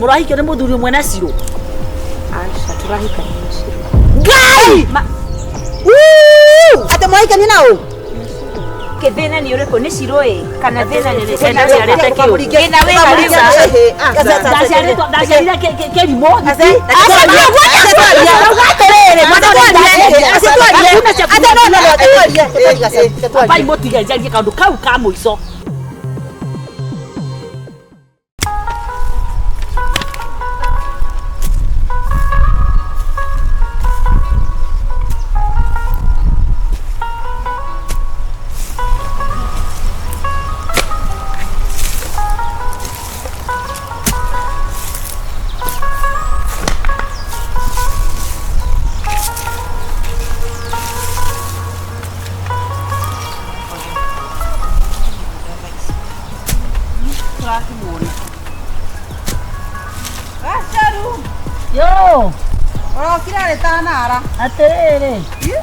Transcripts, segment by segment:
Mũrahikio nĩ mũthuri ũmwe na Cirũ? Aca, tũrahikania na Cirũ. Ngai! Atĩ mwahikania na ũ? Thĩna nĩ ũrĩkũ? Nĩ Cirũ ĩ kana thĩna nĩ Ĩ, ndaciarĩte kĩũ. Thĩna wĩ harĩ Ndaciarĩtwo, ndaciarire kĩrimũ. Ambai mũtige njarie kaũndũ kau ka mũico. Yo! Ũrokire arĩ tanara. Atĩrĩrĩ,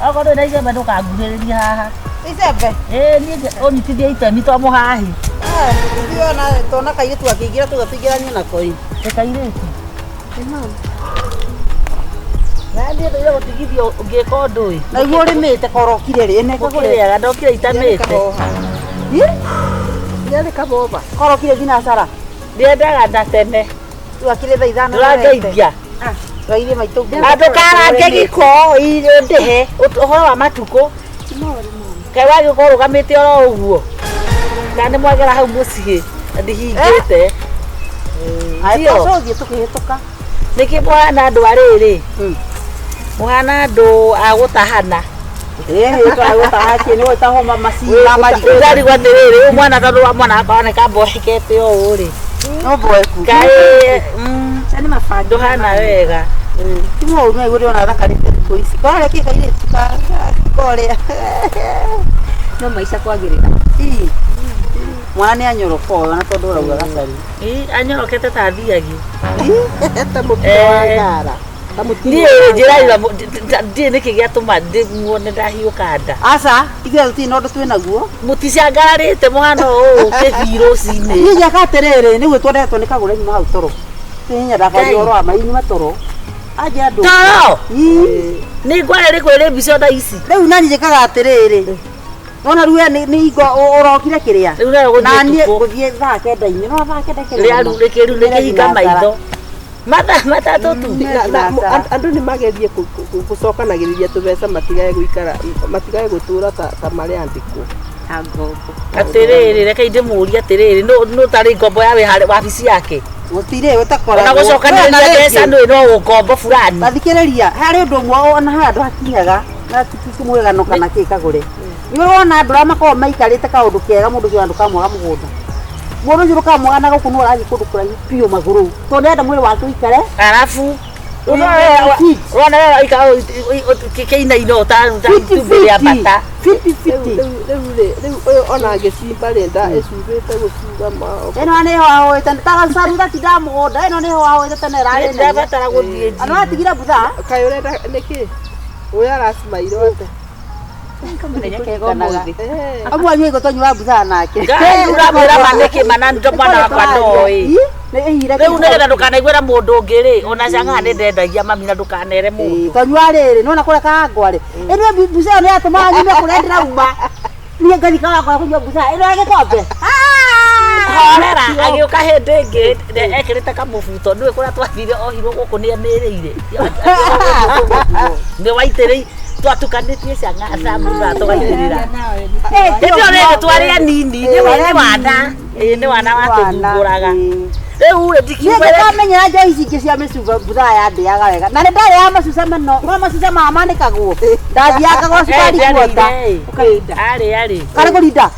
okorwo ndũrĩ na icembe ndũkanguhĩrĩrie haha. Icembe. Ĩĩ niĩ ũnyitithie itemi to mũhahi. Ithuĩ ona tona kairĩtu akĩingĩra tuga tũingĩranie nako ĩ. Ĩ kairĩtu. Na niĩ ndũire gũtigithio ngĩka ũndũ ĩ. Na iguo ũrĩmĩte korokire rĩ ĩne kagũre. Gũkĩrĩaga ndokire itamĩte. Yarĩ kaboba. Korokire thinacara. Ndiendaga na tene. Rĩu akĩrĩ thaa ithano. Ndũrangeithia. Twaire maitũ. Ndũkarange gĩko ndĩhe ũhoro wa matukũ. Kaĩ wagĩũka ũrũgamĩte oro ũguo. Kana nĩ mwagera hau mũciĩ na ndihingĩte. Ndio. Tũthiĩ tũkĩhĩtũka. Nĩkĩ mũhana andũ a rĩrĩ? Mũhana andũ a gũtahana. Ndarigwo atĩrĩrĩ, ũyũ mwana tondũ wa mwana wakwa oneka mboekete ũũ rĩ. No mboeku. Kaĩ ndũhana wega. Ti mũũru no igũrũ ona thakarĩte thikũ ici. Korĩa kĩ kairĩtu ka korĩa. No maica kwagĩrĩra. Ii. Mwana nĩ anyoroka ũyũ na tondũ ũrauga gacaru. Ĩ, anyorokete ta thiagi. Ta mũtino wa ngara. Ta mũtino Niĩ wa njĩraira ndiĩ nĩkĩ gĩatũma ndĩmuone ndahiũka nda. Aca, ithuĩ tũtirĩ na ũndũ twĩ naguo. Mũticangararĩte mũhana ũũ kĩbii rũcinĩ. Niĩ njaka atĩrĩrĩ, nĩguo twendetwo nĩ kagũre nyuma hau toro. Niĩ nyendaga kwaria ũhoro wa ma nyuma toro. Anja andũ. Toro! Ii. Nĩ ngware rĩ kwĩrĩ mbica thaa ici. Rĩu nani njĩkaga atĩrĩrĩ. Wona rĩu we nĩ hingo ũrokire kĩrĩa. Rĩu nayo gũthiĩ Na niĩ ũtukũ. gũthiĩ thaa kenda-inĩ. No thaa kenda kĩrĩa. Rĩaru rĩkĩru rĩkĩhinga maitho. Mathaa matatũ tu. Na andũ nĩ magerie gũcokanagĩrĩria tũbeca matigae gũikara matigae gũtũra ta marĩ andĩkwo. Ta ngombo. Atĩrĩrĩ, reke ndĩmũrie atĩrĩrĩ, nũ ũtarĩ ngombo ya wĩ wabici yake? Gũtirĩ ũtakoragwo. Ona gũcokanĩrĩria mbeca nĩ no ngombo fulani. Tathikĩrĩria, harĩ ũndũ ũmwe ona harĩ andũ hakinyaga na ti mwĩgano kana kĩ kagũre. Nĩ ũrona andũ arĩa makoragwo maikarĩte kaũndũ kega mũndũ ũcio ndũkamwaga mũgũnda. Mũndũ ũcio ndũkamwaga na gũkũ nĩ ũrathiĩ kũndũ kũraihu biũ magũrũ. Tondũ nĩarenda mwĩrĩ wake ũikare. Arabu ũrona we waikara kĩinaina itumbĩ rĩa mbata. Fifty fifty. Rĩu rĩ rĩu ũyũ ona angĩcimba rĩ nda ĩcumbĩte gũcumba ma Ĩno nĩho ahoete ta gacaru gatindaga mũgũnda ĩno nĩho ahoete tene ĩrarĩ nene. Ndirabatara gũthiĩ Andũ atigire butha. Kaĩ ũrenda nĩkĩ? Ũyũ aracimairwo atĩa? Kamũthenya kega ũmũthĩ. Amwe anyu aigua twanyuaga butha nake. Ngai ũramwĩra ma nĩkĩ mana ndo mwana wakwa ndoĩ. Nĩ ĩhire Rĩu nĩgetha ndũkanaiguĩra mũndũ ũngĩ rĩ, ona cang'aa nĩ ndendagia mami na ndũkanere mũndũ. Twanyua rĩrĩ nĩwona kũrĩa kangwa rĩ. Ĩno mbuca ĩyo nĩ yatũmaga nyume kũrĩa ndĩrauma. Niĩ ngathiĩ kawangwa kũnyua mbuca ĩno ya gĩkombe. Horera agĩũka hĩndĩ ĩngĩ ekĩrĩte kamũbuto nĩũĩ kũrĩa twathire ohirwo gũkũ nĩ emĩrĩire. Nĩ waitĩrĩi twatukanĩtie cang'aa na mbura tũgaitĩrĩra. Hĩndĩ ĩyo rĩngĩ twarĩ anini nĩ wana. Ĩĩ nĩ wana watũthumbũraga. Rĩu rĩ Niĩ ndikiuga ndamenyera njohi ici ingĩ cia mĩcuba mbutha yandĩaga wega na nĩ ndarĩaga macuca mũno no macuca maya manĩkagwo ndathiaga ngagũra cukari kuota Arĩ arĩ. karĩ kũrinda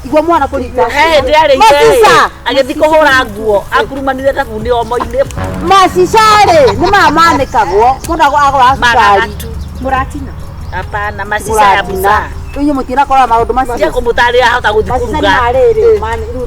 igua mwana kũrinda He hĩndĩ arĩire macica agĩthiĩ kũhũra nguo akurumanire thabuni omo-inĩ macica rĩ nĩ maya manĩkagwo mũndũ agũraga cukari magaratu. Mũratina. Hapana macica ya mũratina busaa. rĩu inyuĩ mũtinakora maũndũ Tia macio kũmũtarĩria ahota gũthiĩ macica nĩ kũruga. marĩrĩ rĩu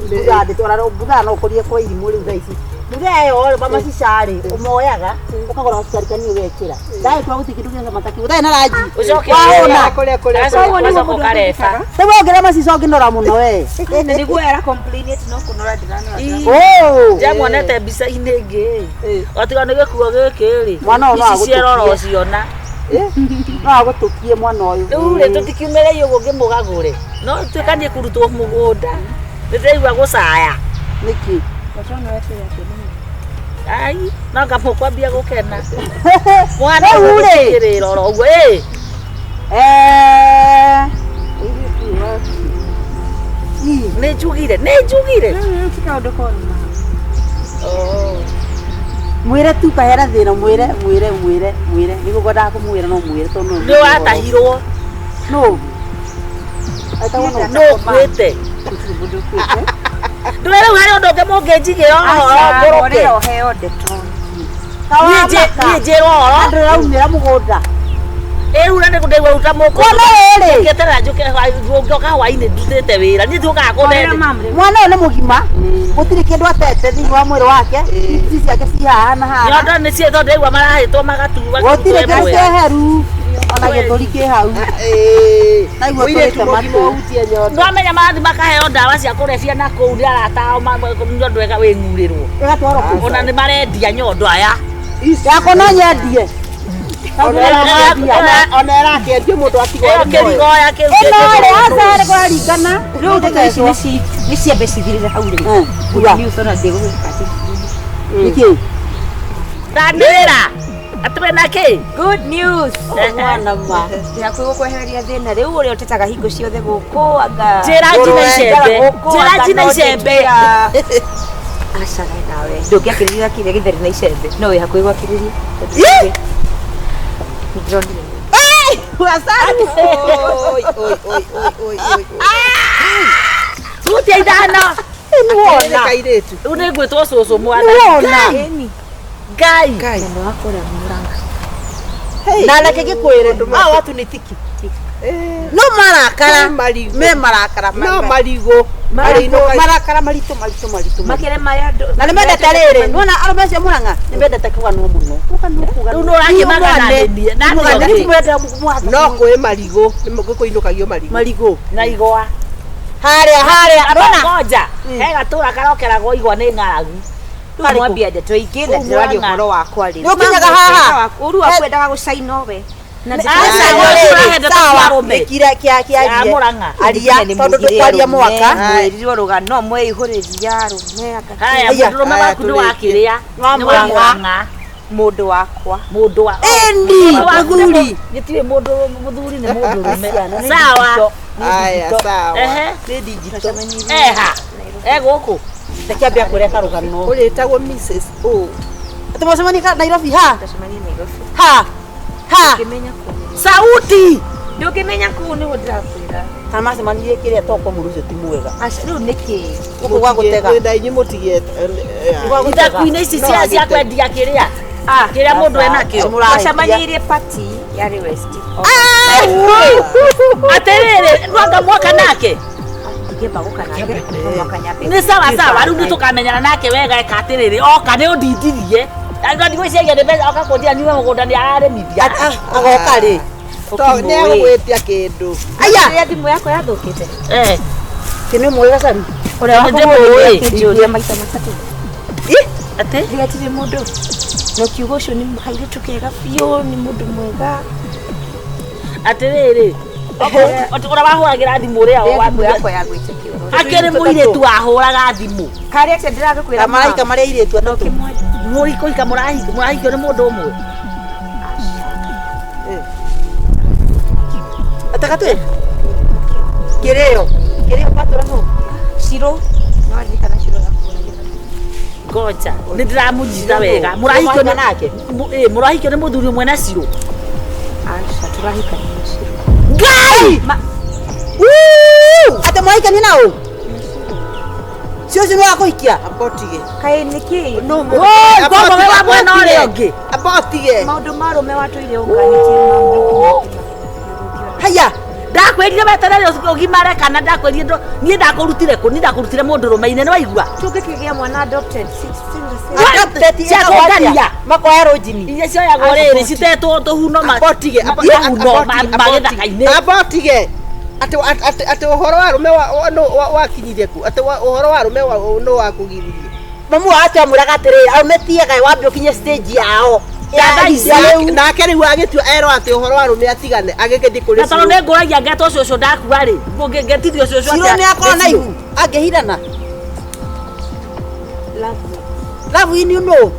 mbutha ndĩtwara mbutha no ũkũrie kwa irimũ rĩu thaa ici Rĩrĩa ĩyo rĩ mamacica rĩ ũmoyaga ũkagũra gacukari kanini ũgekĩra. Ndagĩkora gũtirĩ kĩndũ gĩa mataki. Ũtarĩ na ranji. Ũcoke Wahũna. Kũrĩa kũrĩa Ũgacoka ũgacoka ũkareba. Rĩu wongerera macica ũngĩnora mũno we. Na nĩguo ara complain ati no kũnora ndĩranora. Ii. Oh. Ndiamuonete mbica-inĩ ĩngĩ otiga nĩ gĩkuo gĩkĩ rĩ Mwana ũyũ no ici ciero agũtũkie. ũrociona No agũtũkie mwana ũyũ. rĩu rĩ tũtikiumĩre ũguo ngĩmũgagũre no tuĩka niĩ kũrutwo mũgũnda nĩndĩraigua gũcaya Nĩkĩ? ai no ngamũkwambia gũkena mwana Rĩu rĩ. ũgũtikĩrĩra oro ũguo ĩ Eh. Ii. nĩ njugire nĩ njugire Oh. Mwĩre tu kahera thĩna mwĩre mwĩre mwĩre mwĩre nĩguo ngwendaga kũmwĩra no mwĩre tondũ no nĩ watahirwo no etagwo no nĩ ũkuĩte gũtirĩ mũndũ ũkuĩte ndũĩ rĩu harĩ ũndũ ũngĩ mũngĩnjigĩra ũhoro ngũrũke Horera ũheo ndeto. niĩ njĩrwo ũhoro andũ raumĩra mũgũnda ĩ rĩu na nĩngũndaigua ruta mũkũ mwana ũyũ rĩ ngĩeterera njũke ngĩoka hwainĩ ndutĩte wĩra niĩ ndiũkaga Horera kũnene mam rĩu. mwana ũyũ nĩ mũgima gũtirĩ kĩndũ atete thĩinĩ wa mwĩrĩ wake ici ciake ci haha na haha nyondo nĩ ciĩ tondũ ndaigua marahĩtwo magatua gũtirĩ kĩndũ kĩeheru ona gĩthũri kĩ hau Naigua Mũirĩtu tũrĩte mũgima matũ. ũhutie nyondo. Ndwamenya marathiĩ makaheo ndawa cia kũrebia na kũu nĩ arata ao nyondo ĩga wĩng'urĩrwo ĩgatwarwo kũ ona nĩ marendia nyondo aya yakwa no nyendie Ona ĩrakĩendio mũndũ atigwo ĩyo arĩ muoyo. kĩrigoya kĩu ĩno rĩ aca rĩ kũraringana Rĩu ndeto ici nĩ ciambe cithirĩre hau rĩu. Eh, uga. Good news ona ndĩgũgĩka atĩ. Nĩkĩ? ndanĩrĩra atĩ na kĩ Good news. Mwana ma. Ndĩhakuhĩ gũkwehereria thĩna rĩu ũrĩa ũtetaga hingo ciothe gũkũ anga Njĩra njina icembe njĩra Njĩra njina icembe Aca we nawe ndũngĩakĩrĩria kĩrĩa gĩtheri na icembe no wĩ hakuhĩ gwakĩrĩria Ih! Nĩndĩronire. Oi, oi, oi, oi, oi, oi. hutia ithano Nĩ kairĩtu. rĩu nĩ ngwĩtwo cũcũ mwana Nĩwona. Ĩni. Ngai Ngai. Mwena wa kũrĩa Murang'a. Na reke ngĩkwĩre hawa watu nĩ tiki no marakara No marigũ. me marakara No marigũ. Marĩinũka- marakara maritũ maritũ maritũ maritũ. Makĩre marĩa andũ Na nĩ mendete rĩrĩ nĩwona arũme acio Murang'a nĩ mendete kũganwo mũno Rĩu nĩ ũrakĩmaga na nĩniĩ, na nĩ ũngĩ. No kwĩ marigũ. Nĩ kũinũkagio marigũ. marigũ na igwa harĩa harĩa Aba nona ngoja he gatũra karokeragwo igwa nĩ ng'aragu Rĩu mwambia ndeto ingĩ na Rĩu ndĩraria Murang'a. ũhoro wakwa rĩu. Nĩ ũkinyaga haha? Ũru waku endaga gũcaina we. Na Aca, Aca, ũrahe ndeto cia arũme. nĩkire kĩa Ya kĩarie Murang'a. aria tondũ ndũkwaria mwaka Mwĩrirwo rũgano mweihũrĩria arũme anga haya Aya. mũndũrũme Aya, waku nĩ tũrĩkie. wakĩrĩa Wa nĩ wa Murang'a. Murang'a mũndũ wakwa. mũndũ wa Ĩni, Mũndũ waku nĩ mũthuri. gĩtirĩ mũndũ mũthuri nĩ mũndũrũme sawa Aya, sawa. Ehe. Nĩ digital. eha e gũkũ rekiambia kwĩra karũgano Ũrĩtagwo Mrs. O. atĩ mwacemania Nairobi ha Tũcemanie Nairobi. ha ha Ndũngĩmenya kũu. sauti Ndũngĩmenya kũu nĩguo ndĩrakwĩra. kana macemanirie kĩrĩa toko mũndũ ũcio ti mwega Aca rĩu nĩkĩ? gũkũ gwa gũtega Na inyuĩ mũtigie. Gwa gũtega. ithaku-inĩ ici No, cia cia agĩte. kwendia kĩrĩa kĩrĩa mũndũ enakĩo Mũrahĩtia. Twacemanĩirie party yarĩ West. atĩrĩrĩ nwanga mwaka nake Ingĩamba gũka nake no mwaka nyambe. nĩ sawa sawa rĩu nĩ tũkamenyana nake wega eka atĩrĩrĩ oka nĩ ũndindirie ndigwĩciria nĩ mbeca oka kũndia nyume mũgũnda nĩ ararĩmithia agoka rĩ Nĩ egũgwĩtia kĩndũ. aya Rĩrĩa thimũ yakwa yathũkĩte. Eh, kĩnĩ mwega gacaru Ũrĩa Nĩndĩmũĩ. wakũhũrĩra maita matatũ. atĩ Ndigatirĩ mũndũ. Na ũkiuga ũcio nĩ kairĩtu kega biũ, nĩ mũndũ mwega. atĩrĩrĩ ũrĩa wahũragĩra thimũ ũrĩa Rĩrĩa thimũ yakwa yagwĩte kĩoro. akĩrĩ mũirĩtu wahũraga thimũ Karĩa atĩa ndĩragũkwĩra maraika marĩa airĩtu atatũ mũrikũhika mũrahikio nĩ mũndũ ũmwe atagatĩ kĩrĩo kĩrĩo batũra nũ Ciro. No ririkana Ciro yakũhũragĩra. ngoja nĩ ndĩramũnyita wega mũrahikio Mũrahika nake? mũrahikio nĩ mũthuri ũmwe na cirũ Aca tũrahikania na Ciro. ngai atĩ mũrahikania na ũ cio ũcio nĩ wakũhikia Amba ũtige. Kaĩ nĩkĩ? Woi, ngombo we wa mwena ũrĩa ũngĩ Amba ũtige. Maũndũ ma arũme watũire ũnganĩtie maũndũ. haya ndakwĩrire weterere ũgimare kana ndakwĩrire niĩ ndakũrutire kũ niĩ ndakũrutire mũndũrũme-inĩ nĩ waigua Tũngĩkĩgĩa mwana adopted 16 Cia kũngania. Makoya rũnjini. Iria cioyagwo rĩrĩ citetwo tũhuno Abotige mahuno ma gĩthaka-inĩ. abotige atĩ atĩ atĩ ũhoro wa arũme wakinyirie ku atĩ ũhoro wa arũme no wakũgiririe. Mamu wa atĩ amwĩraga atĩrĩrĩ arũme tiaga wambe ũkinye stage yao. Ya thaa ici. Nake rĩu agĩtua erwo atĩ ũhoro wa arũme atigane agĩgĩthiĩ kũrĩ Na tondũ nĩ ngũragia ngetwo cũcũ ndakua rĩ, ngetithio cũcũ Ciro atĩa? nĩ akorwo na ihu angĩhirana. Love in you know.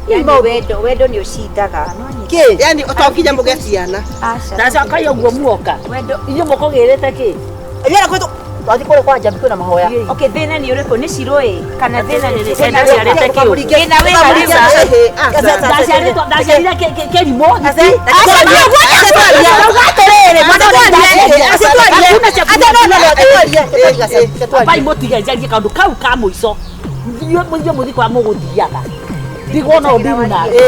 Yani wendo wendo nĩ ũcindaga. Kĩ? Yani to nginya mũgĩe ciana. Aca. Ndacoka ũguo muoka. Wendo. Inyuĩ mũkũgĩrĩte kĩ? Yera kwĩtũ twathiĩ kũrĩa kwa Njambi kwĩna mahoya. Okay, thĩna nĩ ũrĩkũ? Nĩ Shiro ĩ? Kana thĩna nĩ Ndaciarĩte kĩũ. Thĩna wĩ harĩa. Ndaciarĩtwo ndaciarire kĩrimũ. Ambai mũtige njarie kaũndũ kau ka mũico. Inyuĩ mũthiĩ kwa mũgũthiaga. Ndigwo no ndiru nake.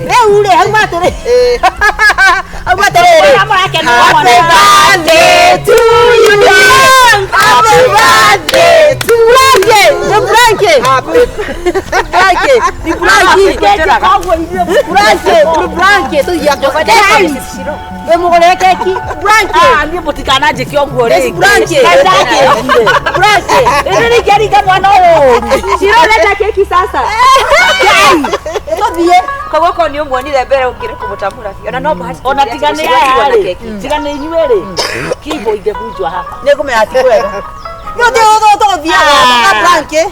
Rĩu rĩ hauma atĩrĩ. Hauma atĩrĩrĩ. Ũrĩa mũrakenera Happy mwana. birthday to you. Happy birthday to Blanke. Ni Blanke. Blanke. Ni Blanke. Koguo inyuĩ Blanke. Ni Blanke. Tũthiĩ keki. Wĩ mũgũrĩre keki. Blanke. Ah, niĩ mũtikananjĩke ũguo Yes, rĩngĩ. Blanke. Ndakĩrire. Blanke. Ĩndĩ ningĩringa mwana ũyũ ũru. Shiro ũrenda keki sasa? Tũthiĩ. Koguo korwo nĩ ũmuonire mbere ũngĩrĩ kũmũtamũra biũ. Ona no bahati. Ona tiga nĩ Shiro aya akiuga na rĩ, keki. tiga nĩ inyuĩ rĩ, kibo ingĩbunjwo haha. Nĩ ngũmenya ti kwega. No tũthiaga Blanke.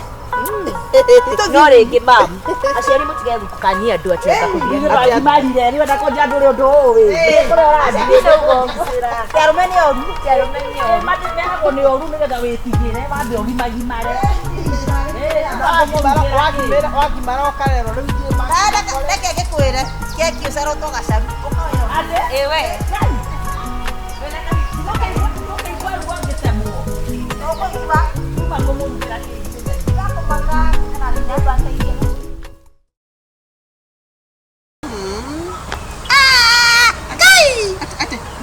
No rĩngĩ mam, aciari mũtige gũkania andũ atĩ anga kũgĩa Ithuĩ twagimarire, rĩu enda kũnjia ndũrĩ ũndũ ũĩ. Kũrĩa ũrathiĩ. Ti arũme nĩ oru. Meheragwo nĩ ũru nĩgetha wĩtigĩre, wambe ũgimagimare. Wagimara ũkarerwo rĩu ithuĩ Reke ngĩkwĩre keki ũcarũtwo gacaru. Ĩ we.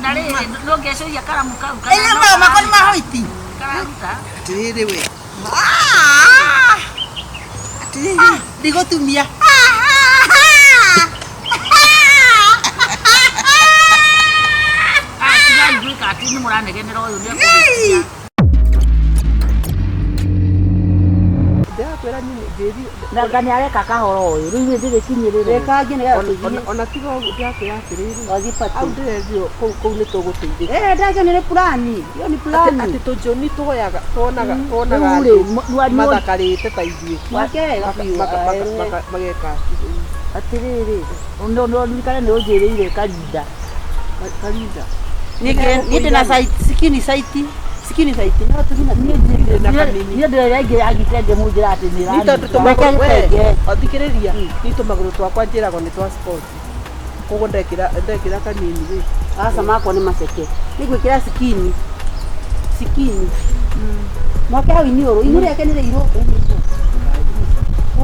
Na rĩrĩ, nũngĩacũria karamu kau Ĩyo makwa nĩ mahoiti. kararuta. Atĩrĩrĩ we. Atĩrĩrĩ Ndigũtumia. Ah, tigai gwĩka atĩ nĩ mũranegenera ũyũ nĩ ekũhĩtia. Ndĩrakwĩra niĩ njĩri Na nga nĩ areka kahoro ũyũ, rĩu ithuĩ ndĩgĩkinyĩrĩre. Reka nginya nĩgetha tũthiĩ. ona tiga ũguo ndĩrakwĩra atĩrĩrĩ Twathiĩ hau party. ndĩrerio kũu kũu nĩ tũgũteithĩka. Eh, ndacio nĩ plani. Iyo nĩ Atĩ plani. atĩ tũnjũni tuoyaga tuonaga tuonaga Rĩu rĩ, andũ mathakarĩte ta ithuĩ Mwake wega biũ. Mageka Atĩrĩrĩ, ũririkane nĩ ũnjĩrĩire karinda. karinda. Niĩ ndĩna site, sikini site, sikini site. No tũthiĩ na Na kanini. Niĩ ndĩrĩa ĩngĩ yagite ngĩmũnjĩra atĩ nĩ Ni tondũ ĩranunga. tũmagũrũ we Reke othikĩrĩria ni tũmagũrũ twakwa njĩragwo nĩ twa sport koguo ndekĩra ndekĩra kanini rĩ Aca makwa nĩ maceke. Nĩ gwĩkĩra sikini. Sikini. Mwake hau iniũrũ. Iniũrũ rĩake nĩ rĩirũ.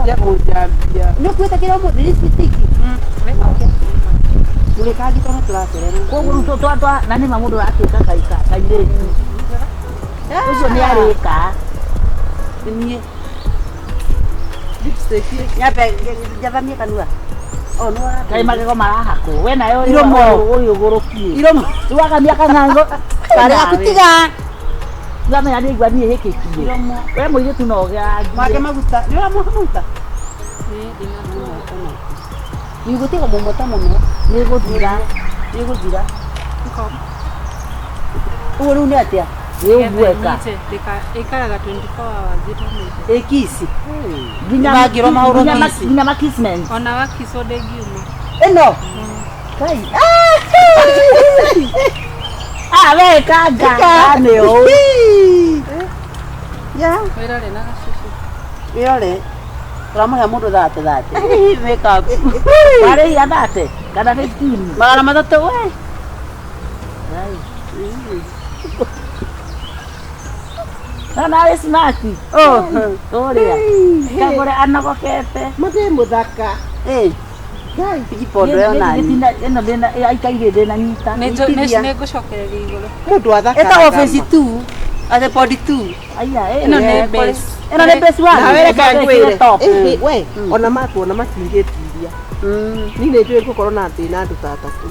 ya kũnjambia Nĩ ũkuĩte kĩrĩa ũmũthĩ lipstick. Mũrĩkangi tondũ tũracererwo. Koguo rĩu na nĩ ma mũndũ aratuĩka kairĩtu. Ũcio nĩ arĩka. Nĩ niĩ. lipstick Nyambe njathamie kanua. Oh, nĩ wara. Kaĩ magego marahakwo. We nayo ũyũ Iromo. ũyũ ũgũrũkie. Iromo. Rĩu akamia kang'ang'o. Karĩ gaku tiga. Nĩwamenya nĩ aigua niĩ hĩkĩtie. Iromo. We mũirĩtu no ũgerangie. Mwake maguta. Nĩ ũramwaka maguta? Nĩ ũgũtiga mũmota mũno. Nĩ gũthira. Nĩ gũthira. Ũguo rĩu nĩ atĩa? Nĩ ũgueka. Ĩikaraga 24 hours ĩtamĩte. Ĩkici. Nginya Nĩmangĩrwo mahũrwo nginya kici. nginya makissment. Ona wakicwo ndĩngiuma. Ĩno. Kai. Ah, we kanga. Nĩ ũũ. Ya. Wĩrore na gacucu. Wĩrore. Ũramũhe mũndũ thate thate. Makeup. Warĩhia thate kana 15. 300 we. Na nawe smart. Oh. Ũrĩa. Kagũre anogokete. Mathĩ mũthaka. Eh. Ngai tigipondo yo nani. Ĩno ndĩna aikaire ndĩna nyita. Itithia. Nĩ ngũcokereria igũrũ. Mũndũ athakaraga. Ĩtagwo phase 2. Ate podi tu. Aya, Ĩno nĩ base. Ĩno nĩ base one. Nawe reke Ĩno ngwĩre. top. Ĩhĩ, we ona matuona matingĩtiria. Niĩ nĩ njũĩ ngũkorwo na thĩna andũ ta atatũ.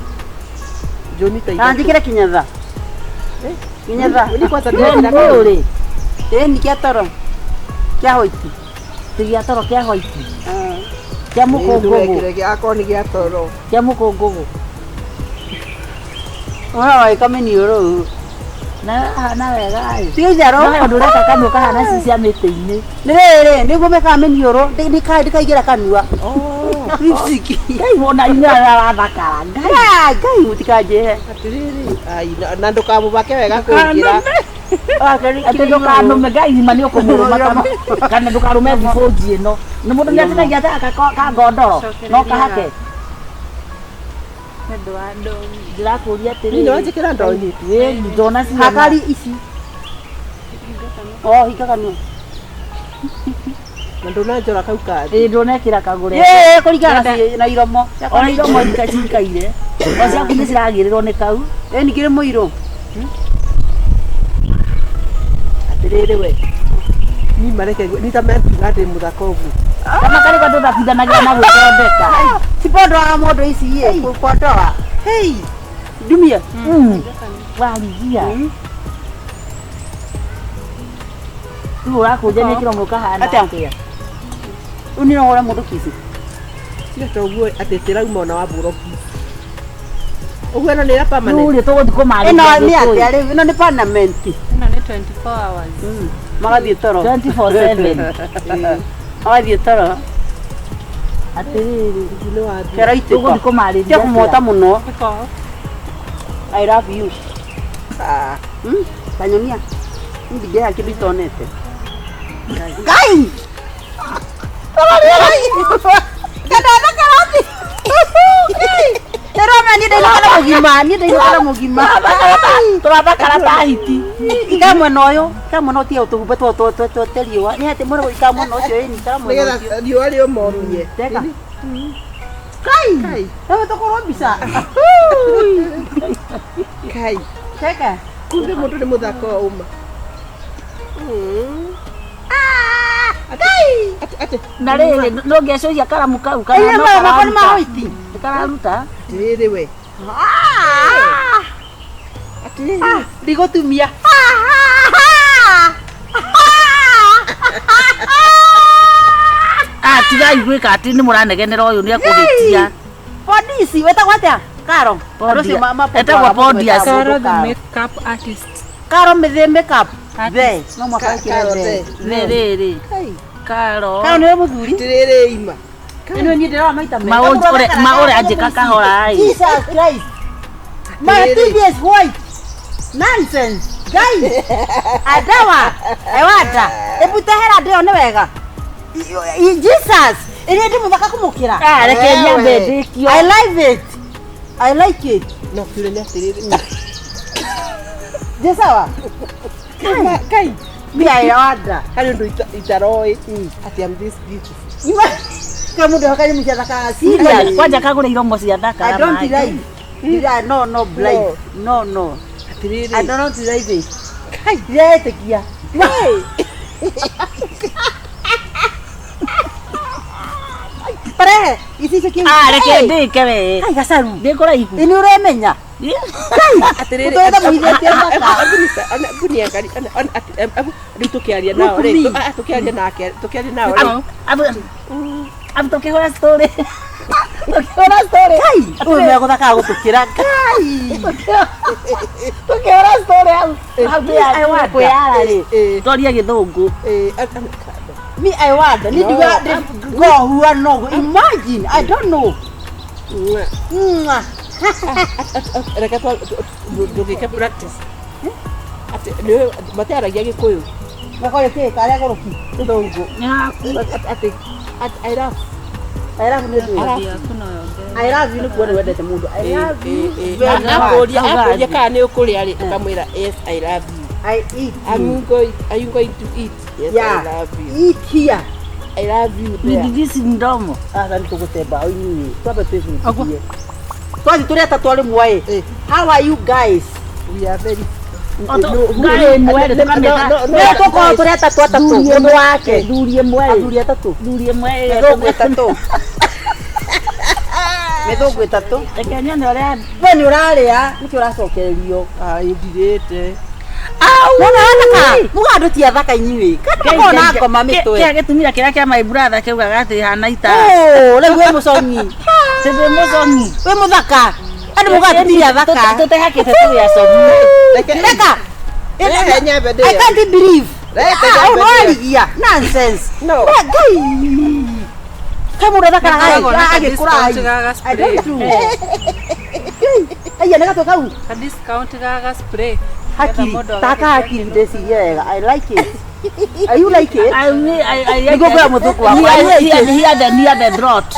Njũni ta Na ithatũ. njikire kinyatha. Kinyatha. Ni kwanza Nĩ ndĩrekĩra mũrĩ. Ĩ ni kĩa toro. Kĩa white. Ti gĩa toro kĩa white. Kĩa mũkũngũgũ. Ndũgekĩre akorwo nĩ gĩa toro. Kĩa mũkũngũgũ. Ũhoro wa ikamĩniũrũ. Na hana wega ĩ. Ti itherũ. No ũndũ ũreka kanua kahana ci cia mĩtĩ-inĩ. Nĩ rĩrĩ, nĩguo mekaga mĩniũrũ, ndĩkaingĩra kanua. Lipstick. Ngai wona inyuĩ arathakara. Ngai. Ah, Ngai mũtikanjĩhe. Atĩrĩrĩ, ai, na ndũkamũbake wega kũngĩra. Atĩ ndũkanũme Ngai ma nĩ ũkũmũrũma kana ndũkarũme thibũnji ĩno. Nĩ mũndũ nĩ atinagia ta ka ngondoro no kahake. Nĩ ũndũ wa ndomi. Ndĩrakũria Niĩ atĩrĩrĩ. nĩ wanjĩkĩra ndonyi. Ĩ ndona ciana. Hakari ici. Oh, hinga kanua. Na ndũnanjora kau kathi. Ĩ ndũnekĩra kagũre. Ĩ, kũringana na iromo. Ona iromo cikaire. O ciaku nĩ ciragĩrĩrwo nĩ kau. Ĩ ningĩ nĩ mũirũ. Atĩrĩrĩ we. Niĩ mareke ni ta mekuga ndĩ mũthaka ũguo. Kama karĩ kwa tũthakithanagia na gwĩthondeka. Ti pondoaga mũndũ ici ĩ, kũpondoa. Hei, Ndumia. Warigia. Rĩu ũrakũnja nĩ kĩromo kahana Atĩa? atĩa? Rĩu nĩ ũhũre mũndũ kici. tiga ta ũguo atĩ tĩrauma ona wambũrwo kiss. Ũguo ĩno nĩ ya permanent. Rĩu rĩ tũgũthiĩ kũmarĩria Ĩno nĩ Gĩkũyũ. atĩa rĩu? Ĩno nĩ permanent. Ĩno nĩ 24 hours. Magathiĩ toro. 24/7. Magathiĩ toro. Atĩrĩrĩ, Hihi nĩ wathiĩ. Kĩraitĩka. tũgũthiĩ kũmarĩria Tia kũmwota atĩa? mũno. Ĩko. I love you. Ah, Kanyonia. Ndingĩha kĩndũ itonete. Ngai! Ndĩrona niĩ ndainũka na mũgima, niĩ ndainũka na mũgima. Tũrathakara ta hiti. Ikara mwena ũyũ, ikara mwena ũyũ tiga tũhumbe twa riũa. Nĩ atĩ mwena ikara mwena ũcio ĩni, ikara mwena ũcio. Nĩgetha riũa rĩũmomie. Teka. Kai! Kai. Nawe tũkũrwo mbica. Kai. Teka. Kumbe mũndũ nĩ mũthaka wa ũma. Kai! Atĩ atĩ Na rĩrĩ no ngĩacũhia karamu kau kana Ĩĩ no maya makwa nĩ kararuta. ma white. Nĩ kararuta. atĩrĩrĩ we. Atĩrĩrĩ. Ndigũtumia. Ah, tigai gwĩka atĩ nĩ mũranegenera ũyũ nĩ ekũhĩtia. Pondisi wetagwo atĩa? Karo. Pondia. Andũ acio Etagwo Pondias. Karo the makeup artist. Karo mĩthĩ makeup. The. Artist. No mwaka wĩkĩre Karo the. the. Nĩ rĩrĩ. Kai. Karo. Karo nĩwe mũthuri. Atĩrĩrĩ ima. Ĩno niĩ ndĩrona maita merĩ. Maũre anjĩka kahora ĩ. Jesus Christ. My Atĩrĩrĩ. TV is white. Nonsense. Guys. Adawa. Ewata. Ebu tehera ndĩyo nĩ wega. Jesus. Ĩrĩa ndĩ mũthaka kũmũkĩra. Ah, reke Wewe. nyambe ndĩkio. I like it. I like it. No kiure nĩ atĩrĩrĩ. Ndĩ sawa? Kai. Me I wonder. Harĩ ũndũ itaroĩ atĩ I'm this beautiful. Ima. Kama mũndũ hoka nyamũ cia thaka serious. Kwanja kagũra iromo cia thaka. I don't like. Did no no blind. No no. Atĩrĩrĩ. I don't like it. Kai, ndiretĩkia. Parehe, ici icio kĩu. Ah, reke ndĩke we. Kai gacaru. Ndĩ kũraihu. Ĩ nĩ ũremenya. Atĩrĩrĩ. Ũtũrĩte mũhithĩtie thaka. Rĩu tũkĩaria nao Look rĩ, me. tũkĩaria nake, tũkĩaria nao rĩ. Abu tũkĩhũra story. Tũkĩhũra story. Kai, ũyũ megũthakaga gũtũkĩra. Kai. Tũkĩhũra story hau. Hau I wonder. kwĩyara rĩ. Ĩ, Twaria gĩthũngũ. ĩ, Me I wonder. Ni No. ndiga go who are no. Imagine, I don't know. Mwah. Mwah. Reke ndũgĩke practice. Atĩ nĩũĩ matiaragia gĩkũyũ. Gakore kĩ karĩa gũrũki. Gĩthũngũ. Nĩ haku. Atĩ atĩ I love. I love you nĩ Ngothi yaku no yongerere. I love you nĩ kuona wendete mũndũ. I love you. very much. Akũria akũria kana nĩ ũkũrĩa rĩ ũkamwĩra yes I love you. I eat. I'm going, are you going to eat? Yes, Yeah. I love you. Eat here. I love you there. Ndigisi ndomo. Aca nĩ tũgũte mbaũ inyuĩ. Twambe twĩbundithie. Twathiĩ tũrĩ atatũ arĩ mwaĩ. Eh. How are you guys? We are very Ngai ĩmwe rĩ tũkamĩta. Nĩ tũkorwo tũrĩ atatũ atatũ mũndũ wake. Thuri ĩmwe rĩ. Athuri atatũ. Thuri ĩmwe rĩ. Mĩthũngũ ĩtatũ. Mĩthũngũ ĩtatũ. Reke nyone ũrĩa We nĩ ũrarĩa nĩkĩo ũracokererio. Ndirĩte. Wona athaka. Muga andũ ti athaka inyuĩ. Kandũ makoragwo na ngoma mĩtwe. Kĩa gĩtumia kĩrĩa kĩa my brother kĩugaga atĩ hana ita. Oh, rĩu wĩ mũcongi. Tondũ mũcongi. Wĩ mũthaka. Andũ muga andũ ti athaka. Tũtehakĩte tũrĩ acomi. Reka. Rehe nyambe I ndĩe. can't believe. Reke Ah, nyambe ndĩe. ũrarigia. Nonsense. No. We, Ngai. Kaĩ mũndũ athakaraga Nĩkoragwo na ka agĩkũra. discount ga ga I spray. don't know. Aya nĩ gatwe kau. Ka discount ga ga spray. Hakiri. Nĩgetha mũndũ Taka agagĩkĩra hakiri ndeciria wega. I like it. Are you like it? Nĩguo kwĩra mũthũngũ wakwa, are you like it? Hear the drought.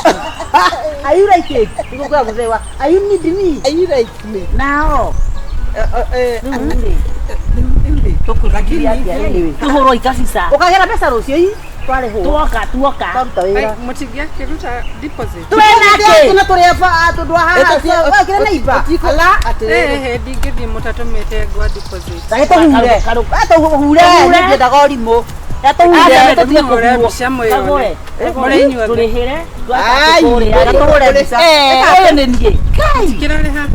Are you like it? Nĩguo kwĩra mũthee wa. Are you need me? Are you like me? Nao. Tũkũrũkia atĩa anyway. Tũhũrwo ikabica. Ũkagĩra mbeca rũciũ ii twarĩhwo. Tuoka tuoka. Twaruta wĩra. Mũtingĩakĩruta deposit. Twĩna kĩ? Tuna tũrĩ aba tondũ wa haha. Ũkĩrĩ neighbor. Ala. Ĩhĩ ndingĩthiĩ mũtatũmĩte ngwa deposit. Reke tũhure. Tũhure. Nĩngĩendaga ũrimũ. Tũhure. Tũtige Mũhũre kũhurwo. mbica mwĩyone. Kagũre. Mũrĩ inyuothe. Tũrĩhĩre. Ai. Tũhũre mbica. Ũyũ nĩ niĩ. Kĩrarĩ haha.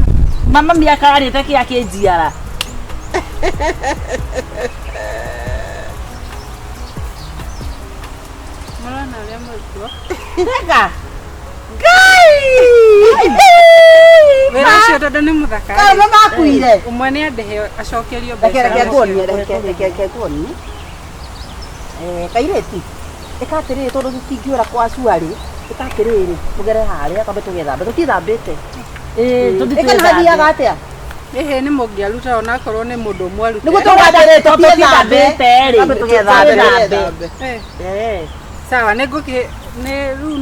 Mama mĩaka arĩte kĩa kĩnjiara. Mũrona ũrĩa mũrutwo. Reka. Ngai. Wĩra ũcio tondũ nĩ mũthaka. Kaĩ makuire. Ũmwe nĩ andĩhe acokerio Reke mbeca. reke nguonie reke reke reke nguonie. Eh kairĩtu. Ĩka atĩrĩrĩ tondũ tũtingĩũra kwa cuarĩ. Ĩka atĩrĩrĩ tũgere harĩa twambe tũgethambe tũtithambĩte. Ĩĩ Ĩka nĩ hathiaga atĩa? Ĩhĩ nĩ mũngĩaruta onakorwo nĩ mũndũ ũmwe arute. Nĩguo tũgathambe Tũtithambĩte rĩ. Twambe tũgethambe. Tũgethambe. Eh, Sawa nĩ ngũkĩ nĩ rĩu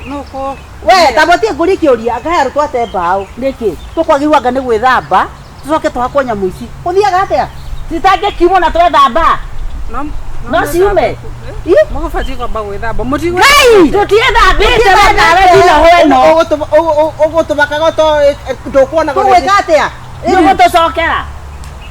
nũ kũ We tambotie ngũrie kĩũria ngahe arutwo ate mbaũ. Nĩkĩ? Tũkwagĩrĩirwo anga nĩ gwĩthamba tũcoke tũhakwo nyamũ ici. Gũthiaga atĩa? Citangĩkiumwo na twethamba. no No ciume. Mũgũbatiĩ kwamba gwĩthamba. Mũtigũ Ngai! Tũtiethambĩte we nawe ndinoho ĩno. Ũgũtũmakaga to ndũkuonaga Tũgwĩka atĩa? Nĩũgũtũcokera.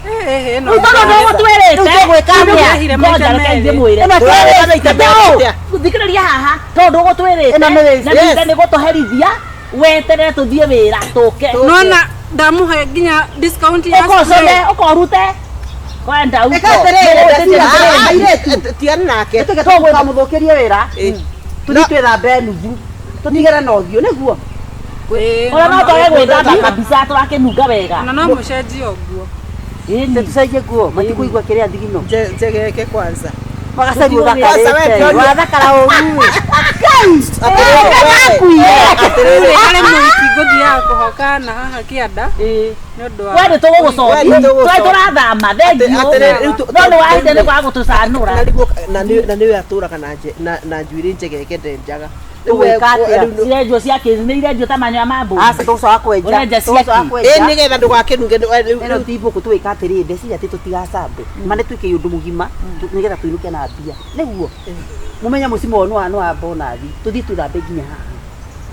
Ĩhĩ no. Rĩu tondũ ndũgũtwĩrĩte. Rĩu tũgwĩka atĩa? Ndĩrehire maita Ngoja reke merĩ. ndĩmwĩre. Ĩno Twĩrĩte. Thikĩrĩria haha tondũ ndũgũtwĩrĩte Ĩno nĩ waste. na ningĩ nĩ gũtũherithia weterere tũthiĩ wĩra tũke. Nona ndamũhe nginya discount ya Ũkocone spray. ũkorute kwenda uko. Ĩka atĩrĩrĩ, airĩtu. Tigana nake. Tũke tũkamũthũkĩrie wĩra. Tũthiĩ twĩthambe nuthu. Tũtigere na ũthiũ nĩguo. Ĩĩ, Ona no twage gwĩthamba kabisa tũrakĩnunga wega. Na no mũcenjie nguo. Ĩni. Tũcenjie nguo matikũigua kĩrĩa thigino. Njegeke kwanza. Magacaria Kwanza we ũthakarĩte. Gloria. Wathakara ũru. Atĩrĩrĩ. Harĩ mũhiki ngũthiaga kũhoka na haha kĩanda Ĩĩ. nĩ ũndũ wa We nĩ tũgũgũcokia. We nĩ tũgũgũcokia. Twĩ tũrathama thengiũ. Atĩrĩrĩ, rĩu No nĩ wahinde nĩ kwaga gũtũcanũra. Na nĩguo- na nĩwe atũraga na na njuĩrĩ njegeke ndenjaga. Ũgwĩka atĩa? Cirenjwo cia kĩ nĩ irenjwo ta manyoya ma mbũri. Aca tũgũcoka kwenja. Ũrenja Tũgũcoka ciaki. Ĩ kwenja. nĩgetha ndũgakĩnunge Ĩno ti mbũkũ tũgwĩka atĩrĩrĩ ndeciria atĩ tũtigacambe. Ma nĩ twĩke ũndũ mũgima nĩgetha tũinũke na mbia. Nĩguo. Mũmenye mũcimo ũyũ nĩ wa bonathi. Tũthiĩ twĩthambe nginya haha.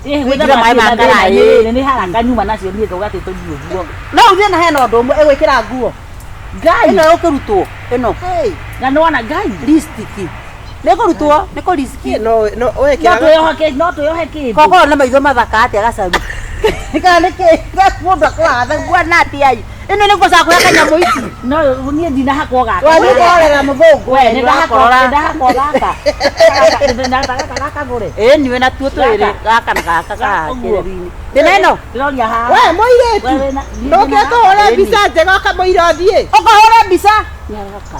Ĩĩ, Wĩkĩre gwĩthamba maĩ ma ciĩna thĩna, karaĩ. ĩĩ, nĩ haraka nyuma nacio niĩ ngauga atĩ tũthiĩ ũguo. No ũthiĩ na hena ũndũ ũmwe ĩgwĩkĩra nguo. Ngai Ĩno ĩgũkĩrutwo. Ĩno. na nĩwona Ngai Lipstick. Nĩ kũrutwo, nĩ kũ lipstick. no no no wekĩraga twĩyohe no twĩyohe kĩndũ. Kokorwo na maitho mathaka atĩa gacaru. Kana nĩkĩ mũndũ akoraga guana atĩa ai. Ĩno nĩ gũcoka kũhaka nyamũ ici. No niĩ ndinahakwo gaka. Wathiĩ kũrorera mũthũngũ. We nĩ ndahakwo Ũrakorora. nĩ ndahakwo gaka. Gaka gaka ngũre. Ĩĩ niwe natuo twĩrĩ gaka na gaka Ũguo. gakĩrĩru-inĩ. Ndĩna ĩno. Ndĩroria haha. we mũirĩtu We wĩna- ndũke kũhũra mbica njega ũkamũira ũthiĩ. Ũkahũra mbica. Nĩaraka.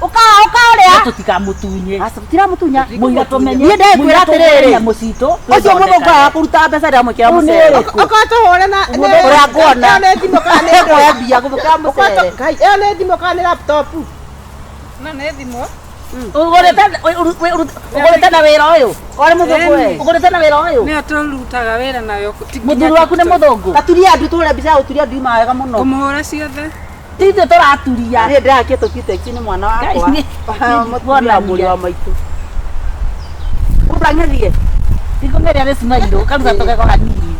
Ũka ũka ũrĩa. No tũtikamũtunye. Aca tũtiramũtunya. Mũira tũmenye. Niĩ ndĩkwĩra atĩrĩrĩ. Nyamũ citũ. Ũcio mũthũngũ aga kũruta mbeca ndĩramwĩkĩra Ũyũ nĩ mũcere. ũrĩkũ? Okorwo tũhũre na Ũrĩa nguona. ĩyo nĩ thimũ kana nĩ Ekuoya mbia ngũmũkĩra mũcere. Ngai, ĩyo nĩ thimũ kana nĩ laptop? No nĩ thimũ. Ũgũrĩte na wĩra ũyũ. Warĩ mũthũngũ we. Ũgũrĩte na wĩra ũyũ. Nĩyo tũrutaga wĩra nayo. ti nginya Mũthuri waku nĩ TikTok. mũthũngũ. Gaturia andu tũhũre mbica ya gũturia ndu ima wega mũno. Ngũmũhũra ciothe. Ti ithuĩ tũraturia. Niĩ ndĩrakĩtwo Cutex nĩ mwana wakwa. Ngai, Mũtumia wa mũriũ wa maitũ. Mũndũ ang'ethie. Ndikũgeria nĩ smile karuta tũgego hanini.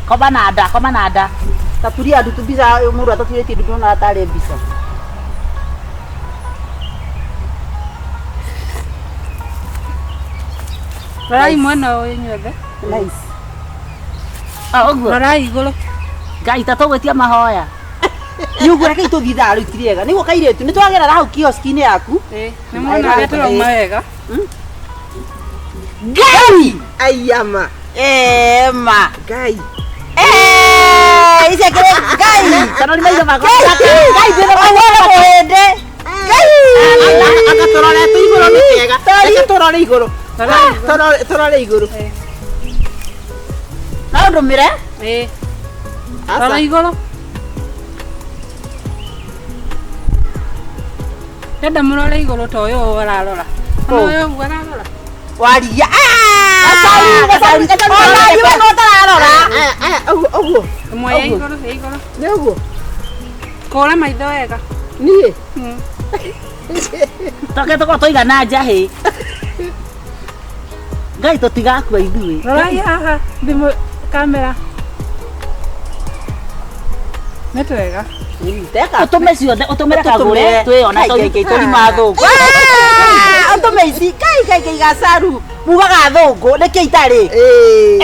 Koma na nda, koma na nda. Taturia andu mbica mũndũ ataturĩtie ndu ndona tarĩ mbica. Rorai mwena ũyũ inyuothe. Nice. Ah, ũguo. Rorai igũrũ. Ngai ta tũgwĩtia mahoya. Nĩ ũguo reke tũthiĩ thaa rĩu tirĩega. Nĩguo kairĩtu nĩ twagerera hau kioski-inĩ yaku. Ĩĩ, nĩ mwona ũrĩa tũrauma wega. Ngai! Aiyama. Ema. Ngai. Eh, ici akĩrĩ Ngai. Kana nĩ maitho makwa. Ngai ndĩrona mũhĩndĩ. Ngai. Anga tũrorete igũrũ nĩ kega. Reke tũrore igũrũ. Rorai igũrũ. Tũrore tũrore igũrũ. Ĩĩ. No ndũmĩre. Ĩĩ. Aca. Rora igũrũ. Ndenda mũrore igũrũ ta ũyũ ũrarora. Ona ũyũ ũguo ararora. Waria. Ah! Gacaru, gacaru. Ona iwe no ũtararora. Aya, aya, ũguo, ũguo. Ĩmwe ya igũrũ, ya igũrũ. Nĩ ũguo. Kũra maitho wega. Niĩ. Toke tũkorwo tũigana njahĩ. Ngai tũtigakua ithuĩ. Rorai haha thimũ kamera. Nĩ twega. Teka. Ũtũme ciothe, ũtũmĩre kagũre twĩona Ngai ngai tũri mathũngũ. Ũtũme ici. Ngai ngai ngai gacaru. Mugaga thũngũ nĩkĩ itarĩ. Ĩĩ.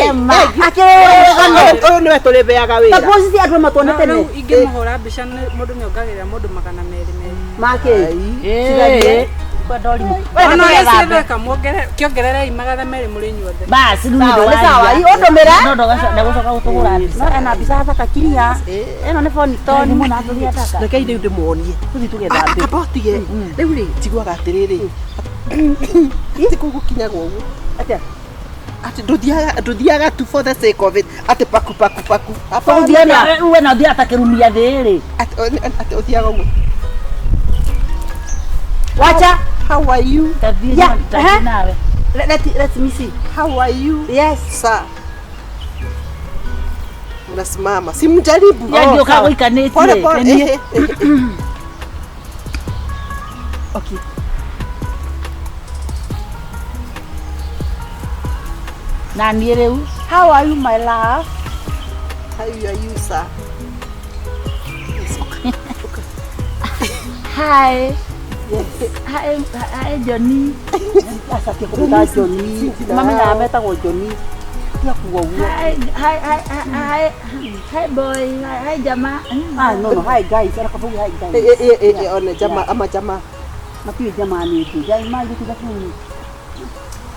Ema. Akĩrũgano. Ũyũ nĩwe tũrĩbeaga wĩra. Taguo cici andũ matuone No, tene. rĩu ingĩmũhũra mbica mũndũ nĩongagĩrĩra mũndũ 200 200. Makĩ. Ĩĩ. Kwenda ũrimũ. Ona ũrĩa ciĩtheka kĩongererei 200 mũrĩ inyuothe. Basi rĩu nĩ Sawa, nĩ sawa. Ũndũmĩre. No ndagũcoka gũtũgũra mbica. No ena mbica thaka kiria. Ĩno nĩ phone toni. Mũno atũria thaka. Rekei rĩu ndĩmuonie. Tũthiĩ tũgethambe. Amba ũtige. Rĩu rĩ, njiguaga atĩrĩrĩ. Ti kũu gũkinyagwo ũguo. Atĩa? Atĩ ndũthiaga ndũthiaga tu for the sake of it. Atĩ paku paku paku. Hapana. Ũthiaga we na ũthiaga ta kĩrumia thĩ rĩ. Atĩ ũthiaga ũguo. Wacha. How are you? Tathiĩ Yeah, tathiĩ eh. nawe. Let me see. How are you? Yes. Sir. Unasimama. Simjaribu. Yaani Oh, sawa. ũkagũikanĩtie. Pole pole. Nĩ niĩ. Ehe, ehe. Okay. Na niĩ rĩu. How are you my love? How are you, sir? Hi. Hi, hi Johnny. Aca ti kũmwĩta Johnny. Mamenyaga metagwo Johnny. Tiga kuga ũguo. Hi, hi, hi, hi, hi boy. Hi, hi jamaa. Ah, no, no. Hi guys. Ora kabugi hi guys. Eh, eh, eh, eh, one jamaa ama jamaa. Matiũĩ jamaa nĩ ndĩ. Jai mangĩ tiga kuni.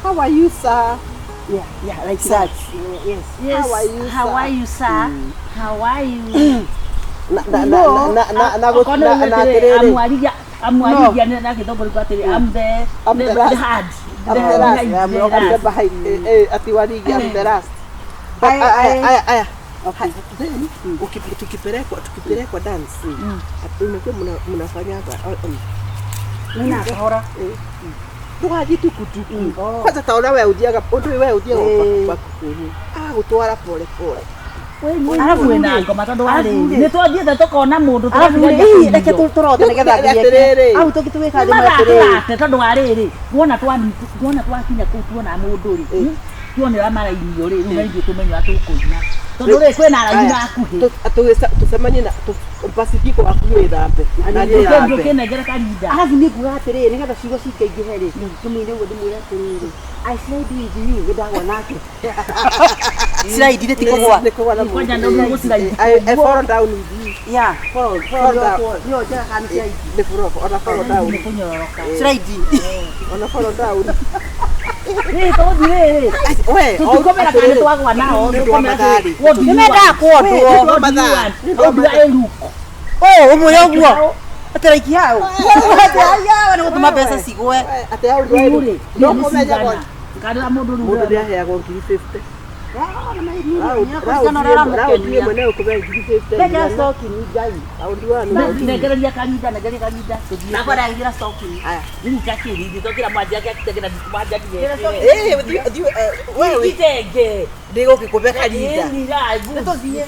How are you, sir? Yeah, yeah, like that. Yes. Yes. How are you, How sir? are you, sir? How are you? Na na na na na na Okorwo na nĩ na atĩrĩ, atĩrĩrĩ. amwarigia amwarigia na gĩthũngũ rĩu atĩrĩ, I'm the I'm the last. hard. I'm the last. I'm the behind. Eh, eh, ati warigi, I'm the last. But aya aya aya. Okay. Then tukipelekwa dance. Unajua mnafanyaga Nina kahora. ndũgathiĩ tukutuku. Kwanza ta ũrĩa we ũthiaga ũndũ we ũthiaga paku paku. Agagũtwara pole pole. Arabu wĩna ngoma tondũ wa rĩu nĩ twathiĩte tũkona mũndũ Arabu rĩ, reke tũrote nĩgetha Atĩrĩrĩ. nginyeke. Au tũgĩtwĩka thimũ atĩrĩrĩ. Mathatũrate tondũ wa rĩrĩ wona twakinya kũu tuona mũndũ rĩ tuone ũrĩa marainio rĩ rĩu na ithuĩ tũmenye ũrĩa tũkũina tondũ rĩ kwĩna araini hakuhĩ Tũcemanie na basi thiĩ gwaku wĩthambe. Na niĩ thambe. ũkĩnengere karinda Arabu nĩ nguga atĩrĩrĩ nĩgetha ciugo cingaingĩhe rĩ tũmũine ũguo ndĩmwĩre atĩrĩrĩ I slide with you nĩ ndagwa nake. Slide nĩ ti kũgwa. Nĩ kũgwa na Kwanja mũndũ. nĩ gũciraidi I fall down with you. Yeah. Fall fall down. Nĩyo njega kana slide. Nĩ fall ona fall down. nĩ kũnyororoka Slide. Ona fall down. Rĩ tũgũthiĩ rĩrĩ We, tũtikomera kana nĩ twagwa nao Nĩ ũndũ wa mathaa-rĩ. Nĩ mendaga kwondwo. Nĩ mathaa. Ũ ũmwĩre ũguo. Atĩ like how? Atĩ aya nĩ gũtũma mbeca cigwe. Atĩ hau ndwarĩ. No kũmenya kwa kana mũndũ rĩu mũndũ nĩaheagwo ngiri 50. Raundi ĩmwe no ĩkũhe ngiri 50. Ndekĩra stocking Ngai. Raundi one. Nengereria karinda nengereria karinda tũthiĩ Nakwa ndagĩkĩra stocking. Aya. rĩu kakĩrindi tokĩra mwanja gĩakitengera mwanja Eh, thiĩ we gitenge ndigũgĩkũhe karinda. Nĩtũthiĩ.